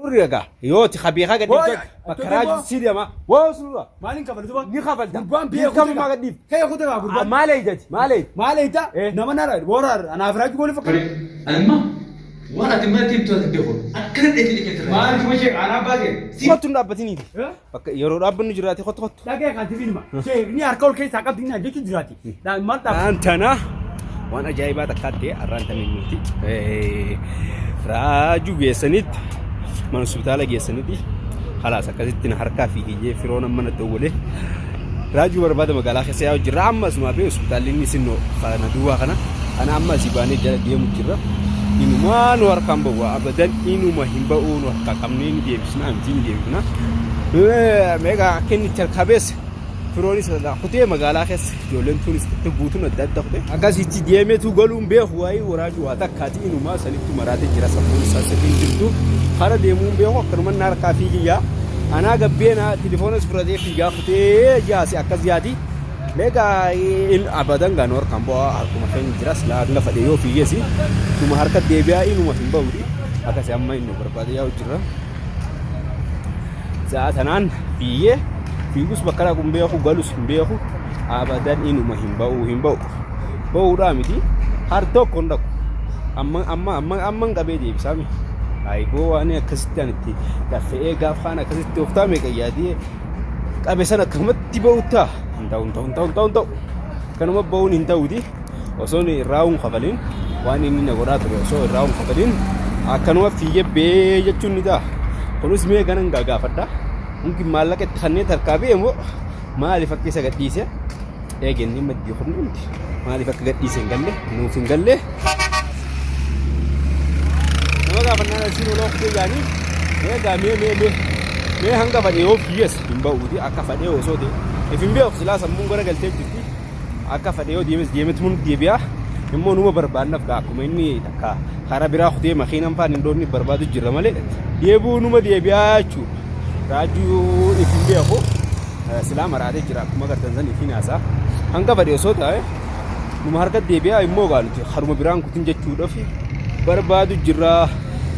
Urri egaa yoo ati kabeekaa gad Booya, dhiifte bakka ati raajuu boo. sii deema. Woo surra. Maaliin kafala duba? Ni kafalta. Gurbaan biyya Dirqama maa gad dhiifte? Kee kutaa gaa gurbaan. Maal eeydati? Maal eeydi? Maal eeyta? Eh. Nama nara boora anaaf raajuu gooli fakkaata. Anima waan ati mana deemtu ati beeku akkana dheetii dhiqeetti. Maal juma sheek anaa baasee? Kottu hin dhaabbatiniiti. Eh? Bakka yeroo dhaabbannu jiraate kottu kottu. Dhagee kan sibiiluma. Sheekni harka ol keessaa qabdi naan jechuun jiraati. Maal dhaabba? Har'aan tana waan ajaa'ibaa takkaa ta'e har'aan tana nuti raajuu geessanitti mana hospitaala geessanitti halaas akkasitti na harkaa fi hiyyee firoon amma na dawwalee raajuu barbaada magaalaa keessa yaa'u jirra amma asumaa bee hospitaalli inni sinnoo kana duwwaa kana kana amma asii baanee jala deemu jirra inumaa nu harkaan ba'u abadan inuma hin ba'uu nu harkaa qabnee ni deebisna miti ni deebifna meeqa akka inni itti harkaa beesse Firoonis irraa kutee magaalaa keessa ijoolleen tunis itti guutuun adda adda kutee. Akkasitti deemeetu galuun beeku waa'ee waraajuu waa takkaati inumaa sanittu maraatee jira sammuun isaa sirriin jirtu. Kara deemuun beeku akkanuma na harkaa fiigiyyaa. Anaa gabbeenaa tilifoonas fudhatee fiigaa kutee jaasi akkas yaati. Meeqa abadan gaanu harkaan bu'aa harkuma keenya jira silaa hanga fadhe yoo fiigeesi tuma harka deebi'aa inuma hin ba'uti. Akkasi amma inni barbaade yaa'u jira. Sa'a tanaan fiigee fiigus bakka dhaqu hin beeku galus hin beeku abadan inuma hin ba'u hin ba'u ba'uudhaa miti har tokko hin dhaqu amma amma amma amma hin qabee deebisaa mi aayiboo waan akkasitti ani itti laffe'ee gaaf kaan akkasitti oftaa meeqa yaadee qabe sana akkanumatti ba'uttaa hin ta'u hin ta'u hin ta'u hin ta'u hin ta'u kanuma ba'uun hin ta'uti. Osoo inni irraa hin kafalin waan inni na godhaa ture osoo irraa hin kafalin akkanuma fiigee bee jechuun ni ta'a. Kunis mee ganan gaa gaafadha. Hundi maallaqa itti kanneen tarkaa bee moo maaliif akka isa gadhiise eegeen dhimma itti kun hundi maaliif akka gadhiise hin galle nuuf hin galle. Nama gaafannaan asiin oloo kutee jaanii mee gaa mee mee mee mee hanga fadhee yoo fiiges hin ba'uuti akka fadhee osoo ta'e if hin beeku silaa sammuun gara galtee jirti. Akka fedhe yoo deemes deemetu nu deebi'a. Immoo numa barbaannaf gaa akkuma inni takka karaa biraa kutee makiinan faan hin dhoofne barbaadu jirra malee deebi'uu numa deebi'a jechuudha. Raajuu if hin beeku silaa maraatee jira akkuma agartan san ifiin haasaa. Hanga fedhe osoo ta'e numa harka deebi'a immoo gaa nuti haruma biraan kutin jechuudhaaf barbaadu jirra.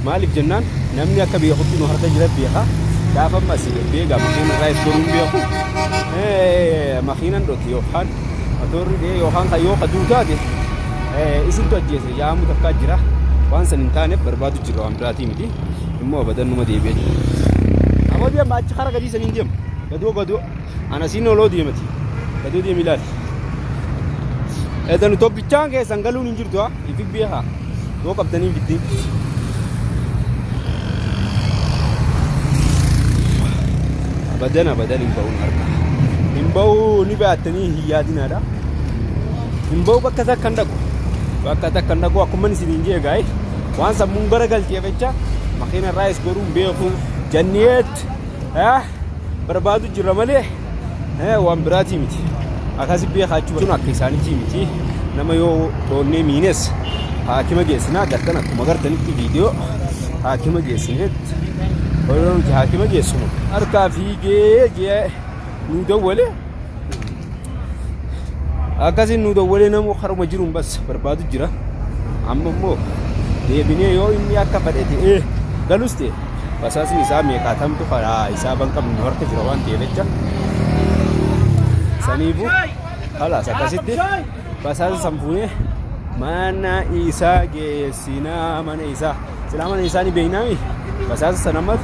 Maaliif jennaan namni akka beekutti nu harka jira beeka. Gaafa amma asii gad beegaa makiina irraa is goruun beeku. Makiinan dhoti yookaan motorri dhee yookaan kan yoo kaduu taate isintu ajjeese yaamu takkaa jira. Waan san hin taaneef barbaadu jira waan biraatii miti. Immoo abadan numa deebi'e. Aboo deema achi kara gadii saniin deema. Gadoo gadoo. Ana siin oloo deemati. Gadoo deemi ilaali. Edanu tokkichaan keessan galuun hin jirtu haa. Ifi beekaa. Yoo qabdanii fiddi. Abadan abadan hin ba'uun harka. Hin ba'uu ni baattanii hin yaadinaadha. Hin ba'u bakka takka hin dhaqu. Bakka takka hin dhaqu akkuma isiniin jee gaa'e waan sammuun gara galteef jecha makiina irraa is goruun beeku janneet barbaadu jirra malee waan biraatii miti. Akkasi beekaa jechuun akka isaaniitii miti. Nama yoo dhoonnee miines haakima geessinaa gartan akkuma gartanitti viidiyoo haakima geessineetti yeroo nuti haakima geessinu harkaa fiigee jee nu dawwale akkasiin nu dawwalee namu haruma jiruun bas barbaadu jira. Amma immoo deebinee yoo inni akka fedhe ta'ee galus ta'e Basaasni isaa meeqaatamtu karaa isaa ban qabnu nu harka jira waan ta'eef jecha. Saniifuu kalaas akkasitti basaasa san fuunee mana isaa geessinaa mana isaa silaa mana isaa ni beeknaami basaasa san amma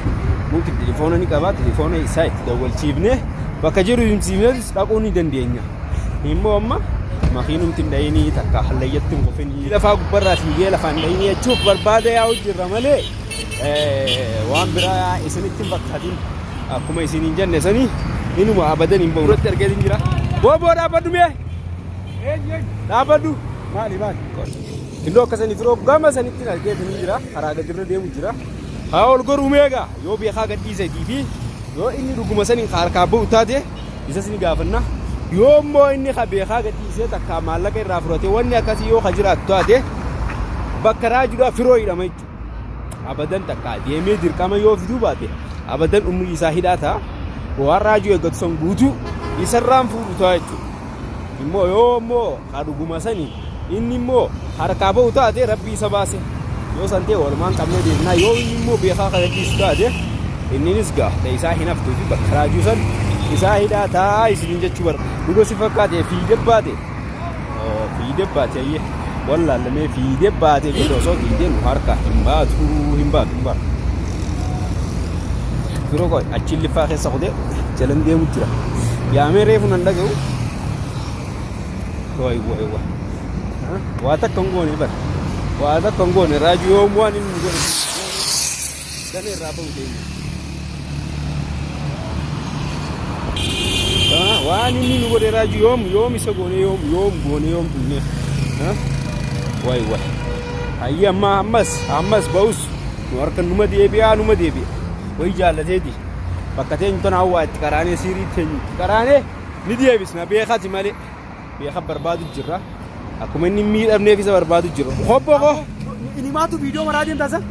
mumkin tilifoona ni qaba tilifoona isaa itti dawwalchiifnee bakka jiru himsiifnees dhaquu ni dandeenya. Immoo amma makiinumti hin dhayinii takka hallayyatti hin kufinii lafaa gubbarraa fiigee lafaan dhayinii jechuuf barbaada yaa'u jirra malee. Waan biraa isinitti hin fakkaatin akkuma isin hin jenne sanii inuma abadan hin ba'u. Duratti argeetin jira. Booboo dhaabbadhu mee. Dhaabbadhu. Maali maali? Illoo akka sanii firoo gama sanitti argeetin jira. Karaa gadirra deemu jira. Haa ol goruu meeqa yoo beekaa gadhiiseetii fi yoo inni dhuguma saniin harkaa ba'u taate isas ni gaafanna. Yoo immoo inni ka beekaa gadhiisee takka maallaqa irraa fudhatee wanni akkasii yoo ka jiraatu taate bakka raajuudhaa firoo hidhama jechuudha. Abadan takka deemee dirqama yoo fiduu baate abadan umrii isaa hidhaa ta'a. Waan raajuu eeggatu san guutuu isarraan fuudhu ta'a jechuudha. Immoo yoo immoo ka dhuguma sani inni immoo harkaa ba'u taate rabbi isa baase. Yoo san ta'e walumaan qabnee deemnaa yoo inni immoo beekaa kana dhiisu taate inninis gaa ta'e isaa hin haftuu fi bakka raajuu san isaa hidhaa taa isiniin jechuu bara. Dhuga si fakkaate fiigee baate. Fiigee baate ayyee wallaallamee fiigee baate jechuudha osoo fiigee nu harka hin baatu hin baatu hin baatu. Firoo koo achiin liffaa keessa kutee jalan deemu jira. Yaamee reefu nan dhaga'u. Wayi wayi wayi. Waa takka hin goone bara. Waa takka hin goone raajuu yoom waan inni nu godhe. Dana irraa bahu deemu. Waan inni nu godhe raajuu yoom yoom isa goone yoom yoom goone yoom dhumne. Wayi wayi. Hayyi amma ammas ammas ba'us nu harka numa deebi'aa numa deebi'a. Wayi jaallateeti. Bakka teenyu tana hawwaa itti qaraanee siirii teenyu itti qaraanee ni deebisna beekati malee. Beeka barbaadu jirra. Akkuma inni hin miidhamneef isa barbaadu jirra. Hobbo koo. Inimaatu viidiyoo maraa deemtaa san?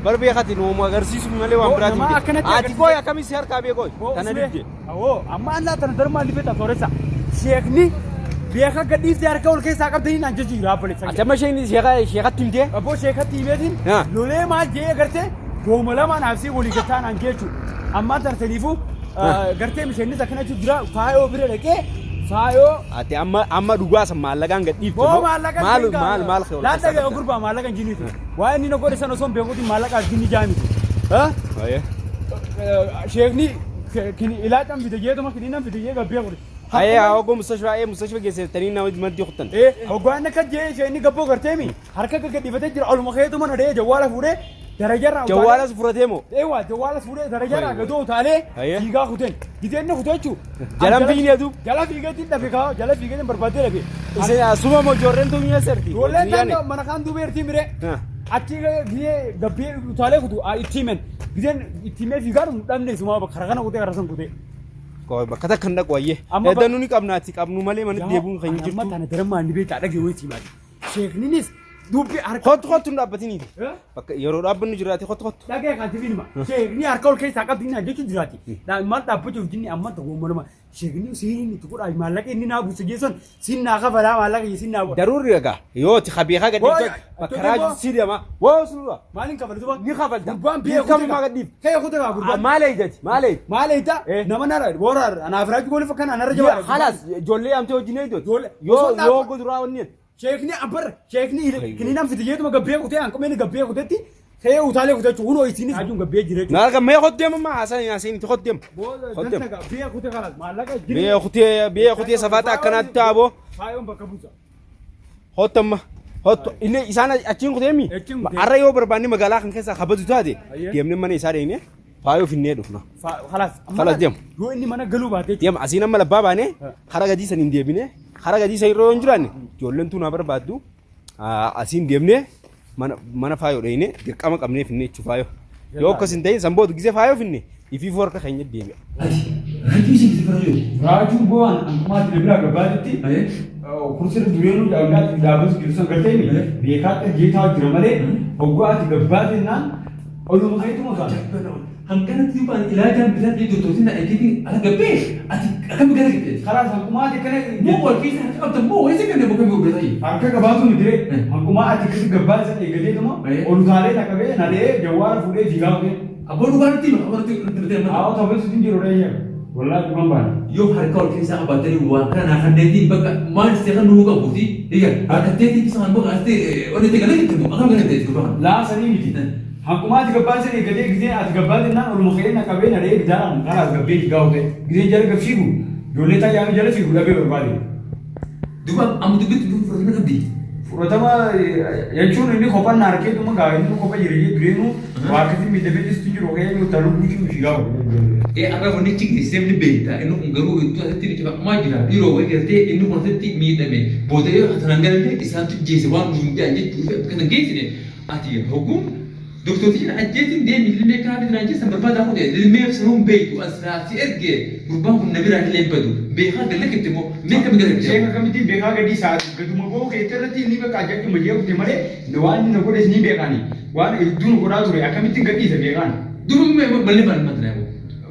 Bar beekati nu agarsiisuuf malee waan Boo, biraatiin namaa miti. akkanatti Ati agarsiise. kooy akkamii si harkaa beekooy? Tana didde. Awoo, amma allaa tana darmaa libeta sooressa. Sheekni beeka gadhiiftee harka ol keessaa qabdanii naan jechuu jira abboleessa. Ati amma isheen sheekatti himtee? Abboo sheekatti himeetiin Haa. lolee maal jee agartee gooma lama naaf sii walii gattaa naan jechuudha. Ammaan tana saniifuu gartee misheennis akkana jechuun jira faayoo bira dhaqee faayoo Ati amma amma dhugaa san maallaqaan gad dhiifte Boo moo? maallaqa Maal maal maal kee ol Laata keessaa ga'e qabda? gurbaa maallaqa hin jinniitu. Waa inni na godhe sana osoo hin beekuutiin maallaqaaf jinni jaa miti. Ha? Ayee. Sheekni ilaa fide jeetuma kiniinan fide jee gabbee godhe. Ayee haa ogoo mustashfaa ee mustashfa geessitanii nama maddii kuttan. Ee hoggaan akka jee isheen gabboo garteemi harka gaggadhiifatee jira oluma keetuma na dha'ee jawwaala fuudhee darajarraa Jawwaalas furatee moo? Eewwa jawwaalas fuudhee darajarraa Wayii. gadoo utaalee Hayyee. fiigaa kuteen. Gizeen inni kutee jechuun. Jalan fiigni aduu. Jala fiigeetiin dhabe kaa jala fiigeetiin barbaaddee dhabe. Isin asuma moo ijoolleen tun yoo serti? Ijoolleen taan mana kaan duubee ertii miree. Achi gizee gabbee utaalee kutu itti himen. Gizeen itti himee fiigaa dhumu dhabne sumaa bakka kana kutee karaa san kutee. Bakka takka hin dhaqu ayyee. Amma Edda ni qabna ati qabnu malee manatti deebi'uun kan hin Amma jirtu. tana daran maal ni beektaa dhagee wayii simaati. Sheekninis dubbi harka. Kottu kottu hin dhaabbatiniiti. Eh? Bakka yeroo dhaabbannu jiraate kottu kottu. Dhagee kan sibiin hima. Sheekni harka ol keessaa qabdi naan jechuun jiraati. Maal dhaabbachuuf jinni amma tokko maluma. Sheekni siiriin itti godhaa maallaqa inni naa buuse jeesson siin naa kafalaa maallaqa siin naa godha. Daruurri egaa yoo ati kabeekaa gad Woo, dhiifte bakka tole raajii boo. sii deema. Woo sunura. Maaliin kafaltu ba? Ni kafalta. Gurbaan biyya Dirqama maa gad dhiifte? Kee kutee kaa gurbaan. Maal eeydati? Maal eeydi? Maal eeyta? Eh. Nama nara boora anaaf raajii goolif akkana anarra jabaadha. Halaas ijoollee yaamtee wajjin eeydooti. Ijoollee- Yoo osoo yoo dhaabba- goduraa wanni. Sheekni abbar sheekni kiniinaan fite jeetuma gabbee kutee hanqumeen gabbee kutetti kee utaalee kutee jechuun hunoo isiinis raajuun gabbee jira jechuudha. Naal kan mee kottu deema maa haasaan haasaan itti kottu deema. Kottu deema. Biyya kutee kalaas maallaqa jira. Biyya kutee safaata akkanaatti taaboo. Faayoon bakka buusa. Hottu amma. Hottu illee isaan achiin kuteemi. Achiin kutee. Har'a yoo barbaanne magaalaa kan keessaa kabaju taate Ayyee. deemnee mana isaa deemnee faayoo finnee dhufna. Kalaas. Kalaas deema. Yoo inni mana galuu baate jechuudha. Deema asiin amma labbaa baanee karaa gadii san hin deebine karaa gadii san irra yoo hin jiraanne ijoolleen tun haa barbaaddu asiin deemnee mana mana faayoo dhayine dirqama qabnee finne jechuu faayoo. Yoo akkas hin ta'in san booda gisee faayoo finne ifiifuu harka keenya deebi'a. Ati raajuu isa gisi fara jiru. Raajuun boo'aan ammaa ati biraa gabbaatetti kursirra dureenuu dhaabbaatti dhaabbatu jiru san gartee beekaatti jeetaa jira malee hoggaa ati gabbaatennaan oluma keetuma kaana. Hanganatti duuba ani ilaajaan bitaa ta'ee doktootiin na eegeetiin ala gabbee ati akkami gara gibbeeti. Karaa hanqumaa ati akkana Moo wal keessa harka qabda moo wayisa kenne bokan gobbee ta'e. Harka qabaatu miti ree. Hanqumaa ati akkasi gabbaa isa eeggateetuma ol utaalee dhaqabee nadhee jawwaara fuudhee fiigaa kutee. Abboo dhugaa nutti hima abboo nutti nutti hima. Haa ta'u beektu hin jiru ree. Wallaahi dhugaan baana. Yoo harka ol keessaa qabaatanii waan kana naa kanneetiin bakka maal si kan nuu qabuuti. Egaa harkatteetiin isa kan bakka asitti onnee galee itti immoo akkam galee itti gurgurama. Laa sanii miti. Hanqumaa ati gabbaa isa eeggatee gisee ati gabbaa jennaan oluma ka'ee na qabee na dha'ee bidaadhaan karaas gabbee fiigaa kutee. Gisee jala gad fiigu ijoollee tajaajila jala fiigu dhabee barbaade. Duuba amma dubbitti dubbi fudhatama qabdi. Fudhatama jechuun inni kophaan na harkee dhuma gaa inni kopha jira jee dureenuu waa akkasii miidhamee jistu jiru ka'ee inni utaaluu guutuu fiigaa kutee. Ee arra wannichi geessisee ni beekta inni kun garuu iddoo asitti ni cifamaa jira dhiiroo wayii gartee inni kun asitti miidhame booda yoo hatanaan galallee isaantu jeese waan nuyi hin jedhan jechuuf akka kana geessine ati hogguun doktortichi na ajjeesin deemi lilmee kanaa fidi naan jeessan barbaadaa kute lilmee sanuun beektu as naa si erge gurbaan kun na biraa illee hin badu beekaa gad lakkifte moo mee akkami gad lakkifte Sheeka akkamittiin beekaa gadii isaa gaduma ba'uu keetti irratti inni bakka ajajjuma jee kute malee waan inni na godhes ni beekaani. Waan hedduu nu godhaa ture akkamittiin gadhiisa beekaan. Duuba mee mallee maal maal tanaa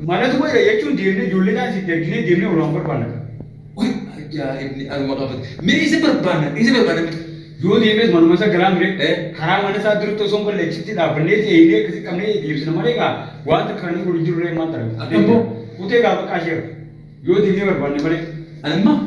Malatu godhe jechuun deemnee ijoollee dhaan sitti erginee deemnee olaan barbaanna. Way ajaa'ibni anuma qabate. Mee isa barbaanna isa barbaanna. Yoo deemes manuma isa garaa mire Eh. karaa mana isaa duratti osoo hin galle achitti dhaabbannee eegnee akkasii qabnee deebisna malee egaa waan takka kan inni jiru ree maal ta'a. Akkam boo? Kutee gaa bakka ishee yoo deemnee barbaanne malee. Ani immoo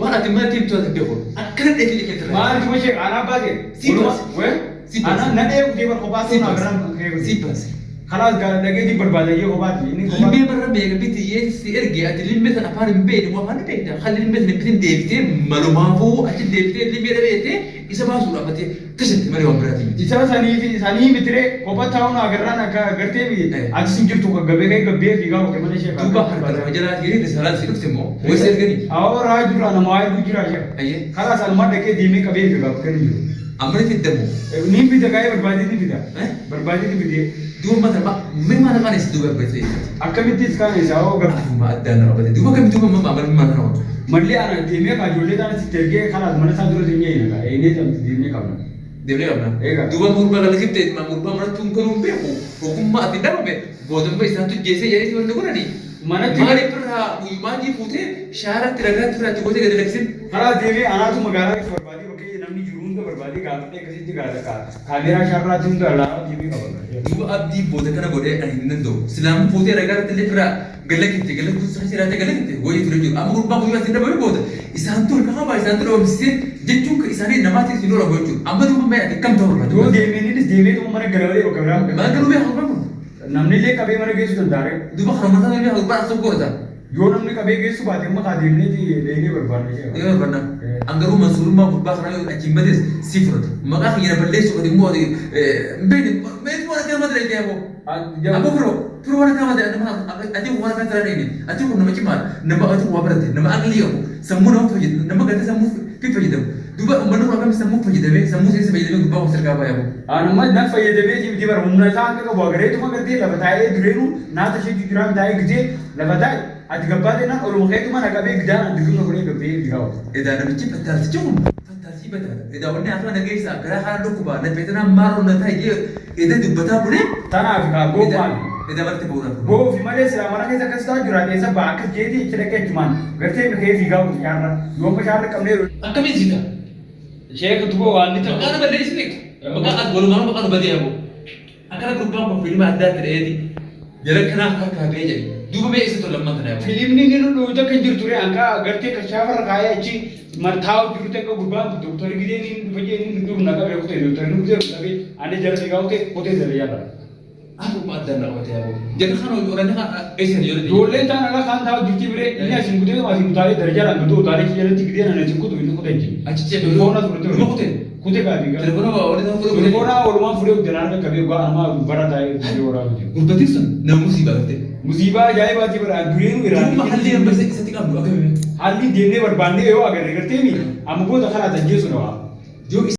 waan ati mana deemtu ati beeku akkana dheedhii keessa irraa. Maal tuma ishee anaa baase. Si baase. Wee? Si baase. Anaa nan eegu deeman kophaa Si sun baase. agarraan. Si baase. Kalaas gaa dhageetiin barbaada iyyee kophaati. Inni kophaa. Limmee barra meeqa biti si erge ati limmee sana afaan hin beekne moo afaan hin beekne kan limmee sana bitin deebitee malumaafuu achi deebitee limmee dhabeetee isa baasuudhaaf ati tashatte malee waan biraati miti. Isa sanii mitiree kophaa taa'uun agarraan akka agartee achi sin jirtu gabbee kee gabbee fiigaa oke mana ishee. Duuba harka lafa jalaa dhiirri risaalaan si dhufte immoo wayii si erganii. Awwa raajuu irraa nama waa hedduu jira ishee. Ayyee. Karaa sanumaa dhaqee deemee qabee fiigaa bakka inni jiru. Amma ni fiddamu. Ni fida kaa'ee barbaadee ni fida. Eh? Barbaadee ni fidee. Duuba mata mee maal afaan isa duuba abbatee. Akkamittis kaan isaa hoo gab. Afuma addaan nama abbatee duuba akkamitti duuba mamma amal maal nama. Malli ana deemee kaa ijoollee taana sitti ergee kalaas mana isaa dura deemee hin kaa eenyee tamti deemee qabna. Deemnee qabna. Egaa. Duuba gurbaa kana kiftee gurbaa manatti hin galuu hin beeku. Ogummaa ati dhabame boodamma isaantu jeesee jedhee wanti godhani. Manatti Maaliif irraa maajii fuutee shaaratti ragaatti irraa itti gootee gadi lakkisin? karaa deemee anaatu magaalaa keessa barbaadee bakka namni jiru hunda barbaadee gaafadhee akkasitti gaafata kaa kaameeraa shaarraatti hunda alaa deemee qaba. Duuba abdii booda kana godhee ani hin danda'u. Silaan fuutee ragaatti illee irraa galakkifte galakkifte jiraatee galakkifte wayii ture jiru. Amma gurbaa guyyaa isin dhabame booda isaantu harka qabaa isaantu dhabamsisee jechuun isaanii namaatiif hin oolu jechuudha. Amma duuba mee ati kam ta'u irraa? Yoo deemee deemee mana gara malee bakka biraa. Mana galuu beeku gurbaan kun. Namni illee qabee mana geessuu danda'a. Duuba kana mataa beeku gurbaan as godhata. Yoo namni qabee geessu baate amma kaa deemnee deemnee barbaadne. Yoo barbaadna. Angaruu mansuurummaa gurbaa kanaa yoo achiin bates si fudhata. Maqaa kiyya na balleessu ati immoo ati beekni meetu waan akka nama dalagaa moo. Abbo firoo firoo waan akka nama dalagaa ati waan akka dalagaa inni ati kun nama cimaadha nama ati waa barate nama aqlii qabu sammuu nama fayyadamu nama gartee sammuu fi fayyadamu. Duuba uummanni kun akkamitti sammuu fayyadamee sammuu keessa fayyadamee gurbaa kun sirkaa baay'ee moo. Anuma na fayyadamee jiru bara humna isaa akka qabu agareetuma gartee lafa taa'ee dureenu naata ishee jiraan taa'ee gidee lafa taa'e ati gabbaatee naan oluma keetuma na qabee gidaan ati dhuma godhee gabbee biraa oolu. Edaa namichi fattaaltichi kun fattaaltii bataadha. Edaa wanni afaan dhageessaa garaa haala dhukkubaa na feetanaa maaroo na ta'e jee edaa dubbataa bulee Tanaaf kaa goofaan. edaa marti bu'uuraaf. Goofi malee silaa mana keessa akkas ta'aa jira keessa ba'a akkas jeetii itti dhaqee achumaan gartee kee fiigaa oolu shaarra yoo amma shaarra qabnee Akkamiin siita? Sheeka duba waan ni ta'u. Maqaa nama balleessi beektu. Maqaa as walumaa maqaa nu badee hafu. Akkana gurbaan kun fiilma addaa ta'eeti. Jara kanaaf harkaa ba'ee jedhe. Duuba ba'ee isa tola lamman kana yaa'u. Filimni inni nu dhuunfa kan jirtu ture anka gartee kan shaafarra kaayee achi martaa'u jiru takka gurbaan doktorri gidee inni dhufa jee inni dhufu na qabee kutee doktorri nu gidee qabee ani jara fiigaa kutee kutee jala yaala. Afuma addaan raawwatee hafu. Jara kana yooranii kan eessa yoo Ijoolleen taan ala kaan taa'u jirti biree inni asiin kutee asiin utaalee darajaadhaan guduu utaalee jalatti gidee nana asiin kutu inni kutee jira. Achi ce'ee Telefoona fudhatee Dhuma kutee. Kutee kaa fiigaa. Telefoona waliin fuudhee. Telefoona walumaan fuudhee hojjanaan harka qabee gaa nama bara taa'ee hojii waraabu jiru. Gurbatiin sun nama musiibaa gartee. Musiibaa ajaa'ibaati bara dureenuu irraa. Duuba halli amma isatti qabdu akkamiin. Halli deemnee barbaannee yoo agarre gartee mi amma booda karaa tajjeesu dha. Yoo